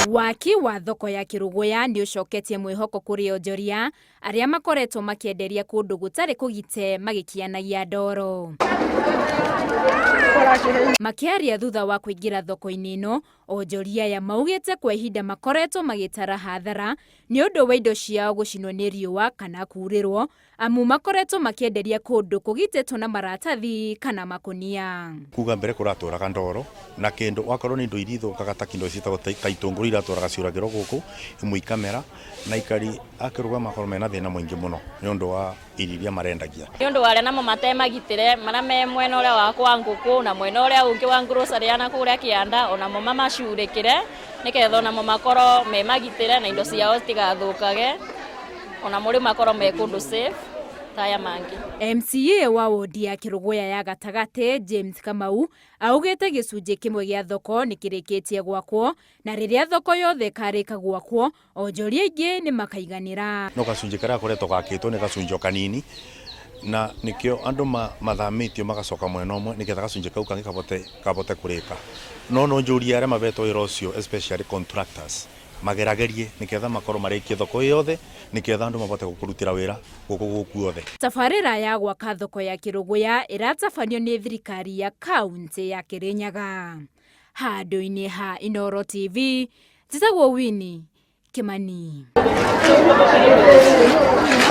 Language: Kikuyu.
Waki wa thoko ya Kĩrũgũya nĩ ũcoketie mwĩhoko kũrĩ onjoria arĩa makoretwo makĩenderia kũndũ gũtarĩ kũgite magĩkianagia ndoro. Makĩaria thutha wa kũingĩra thoko-inĩ ĩno, onjoria aya maugĩte kwa ihinda makoretwo magĩtara hathara nĩ ũndũ wa indo ciao gũcinwo nĩ riũa kana kurĩrwo amu makoretwo makĩenderia kũndũ kũgitĩtwo na maratathi kana makũnia. Kuga mbere kũratũraga ndoro na kĩndũ wakorwo nĩ indo iria ithũkaga ta kĩndũ ciĩtagwo ta itũngũrũ iratũraga ciũragĩrwo gũkũ imwe ikamera na aikari a Kĩrũga makorwo mena thĩna mũingĩ mũno nĩ ũndũ wa irio iria marendagia. Nĩ ũndũ wa arĩa namo matemagitĩre marĩa me mwena ũrĩa wa kwa ngũkũ na mwena ũrĩa ũngĩ wa grocery ya nakũrĩa kĩanda onamo mamacurĩkĩre nĩgetha onamo makorwo me magitĩre na indo ciao citigathũkage onamo rĩu makorwo me kũndũ safe ta aya mangĩ. MCA wa wodi ya Kĩrũgũya ya gatagatĩ James Kamau augĩte gĩcunjĩ kĩmwe gĩa thoko nĩ kĩrĩkĩtie gwakwo na rĩrĩa thoko yothe ĩkarĩka gwakwo onjoria aingĩ nĩ makaiganĩra. No gacunjĩ karĩa gakoretwo gakĩtwo nĩ gacunjĩ o kanini na nĩkĩo andũ mathamĩtio magacoka mwena ũmwe nĩgetha gacunjĩ kau kangĩ kabote kũrĩka. No no njũrie arĩa mahetwo wĩra ũcio especially contractors mageragerie nĩgetha makorwo marĩkie thoko ĩ yothe nĩgetha andũ mabote gũkũrutĩra wĩra gũkũ guothe. Tabarĩra ya gwaka thoko ya Kĩrũgũya ĩratabanio nĩ thirikari ya kaunti ya Kĩrĩnyaga. Handũ-inĩ ha Inooro TV, njĩtagwo Winnie Kimani.